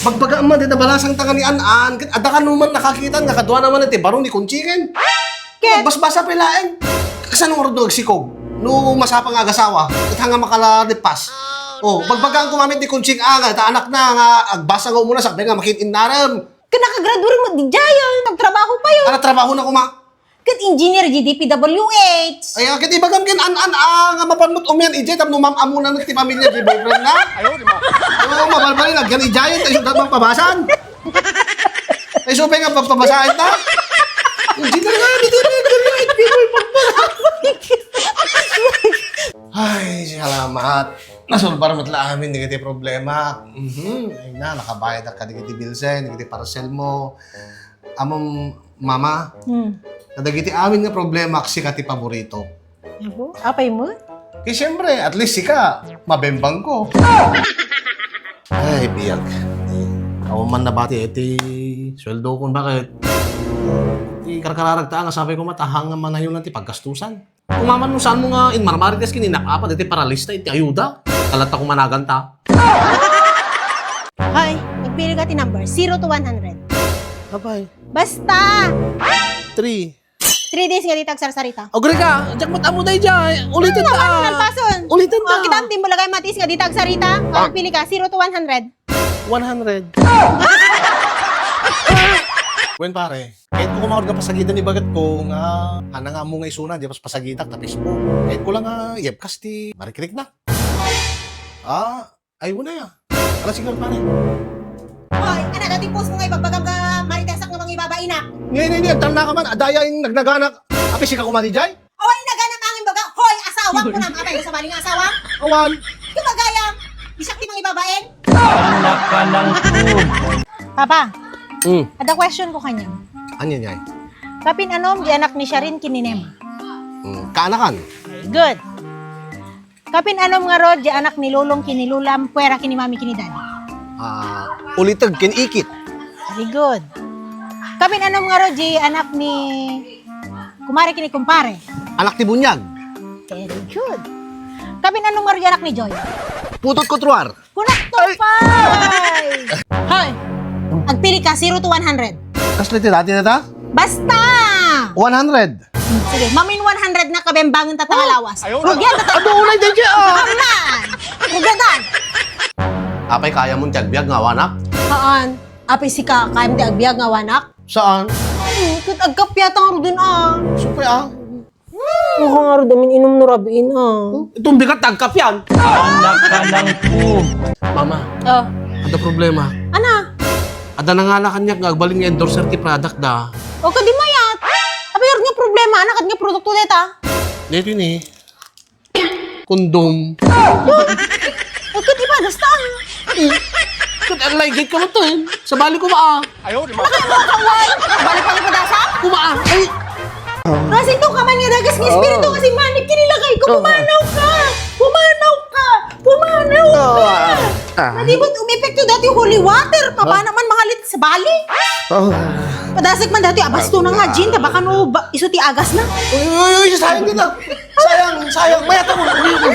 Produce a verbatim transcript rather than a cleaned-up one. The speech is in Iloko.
Bagbaga man, dita balasang tanga ni An-an. Ket adda kano man nakakita nga kaduana man ti baro ni Conching. Ket basbasa pay laeng. Kasano ngarud no agsikog? No masapa nga agasawa, ket haan nga makalalipas. Oh, bagbagaan koma met ni Conching a nga ta anakna nga agbasa nga umuna sakbay nga makin-innarem. Ket nakagraduar met diay, ah. Nagtrabaho pay, oh. Ala, trabaho na koma. Ket engineer diay D P W H. Ay, ah, ket ibagam ken An-an a nga mapan met umian idiay tapno mam-amuna met ti pamilya diay boyfriend na. Ayaw, di ba? Oo, mabalbaliw, agyan idiay, ta isu met pagpabasan. Ta isu pay nga pagpabasaen ta. Engineer nga, di, di, di, di, di, di, di, pagpabasa. Ay, salamat. Nasolbar met la amin dagiti problema. Mhm. Ay na, nakabayad ka dagiti bilsen, dagiti parcel mo. Amom, Mama, hmm, kadagiti amin nga problema, sika ti paborito. Abo, apay mo? Kay siyempre, at least sika, mabembang ko. Ay, biag. Awan man nabati iti sueldo ko, bakit? Ti karkararag ta nga sabi ko, matahang nga manayon lang ti paggastusan. Umaman no saan mo nga inmarmarites ken inap-apat iti paralista iti ayuda. Kalatta ko managanta. Hoy, agpili ka ti number, zero to one hundred. Apay. Basta! Three. Three days nga dita agsarsarita. Agree ka? Diak met ammo daydiay. Uliten ta. Ano, nalpason? Uliten ta. Oh, kita, di mo lagay matis nga dita agsarita. Oh, agpili ka, zero to one hundred. One hundred. Wen, pare, kayatko koma nga pasagitan ni bagetko nga, haan nga ammo nga isuna, diay pasagitak ta Facebook. Kayatko lang nga, iyebkas ti marikriknak. Ah, ay, wala ya. Ala, sige, pare. Hoy, ano, dati post mo nga ibagbagam nga maritesak nga mangibabainak? Ngay, ngay, ngay, agtalna ka man, adaya in nagnaganak. Apay, sika koma diay? Awan, inagana ka nga imbaga, "Hoy, asawak," kunam, apay, sabali nga asawak? Awan. Kumagayam, di siak ti mangibabain? Papa, hmm, adda question ko kaniam. Ania, Nay? Kapin-anom di anak ni Sharin ken ni Nema? Hmm, kaanakan. Good. Kapin-anom ngarud di anak ni Lolong ken ni Lolam, puera ken ni Mami ken ni Daddy? Ah, uliteg ken ikit. Very good. Kapin-anom ngarud di anak ni kumare ken ni kumpare? Anak ti bunyag. Very good. Kapin-anom ngarud di anak ni Joy? Putot kutruar. Kunak to, pay! Hoy! Agpili ka, zero to one hundred. Kasla ti dati na ta? Basta! One hundred. Hmm, sige, mamin one hundred na kabembangen ta ta nga lawas. Rugian ta ta. Adu unay daydiay, ah! Aman! Rugian ta! Apay, kayam ti agbiag nga awanak? Haan. Apay, sika, kayam ti agbiag nga awanak? Saan? Hmm, ket agkapiata ngaruden, ah. Supay, ah. Maka ngarud amin inum no rabiin, ah. Itumbikat ti agkapian. Anak ka ng pu. Mama. Oh. Adda problema. Ana? Adda nangala kaniak nga agbalin nga endorser ti product da. O, kadi mayat. Apay ngarud nga problema, anak, ket nga produkto deta? Daytoy ni. Kondom. O, ket ipadas ta. Eh, ket ang laygit ka mo to, eh. Sabali ko ba, ah? Ayaw, di ba? Balik pa ni padasa? Kuma, ah. Ay. Kasi to ka man nga dagas nga espiritu, kasi manik kinilagay ko. Pumanaw ka! Pumanaw ka! Pumanaw ka! Ah. Madi mo umepekto dati holy water. Papa naman, mga lit sa bali. Oh. Padasig man dati, abasto na nga, Jean, baka no, ba, iso ti agas na. Uy, uy, uy, sayang kita. Sayang, sayang. Mayat ako. Uy, uy, uy.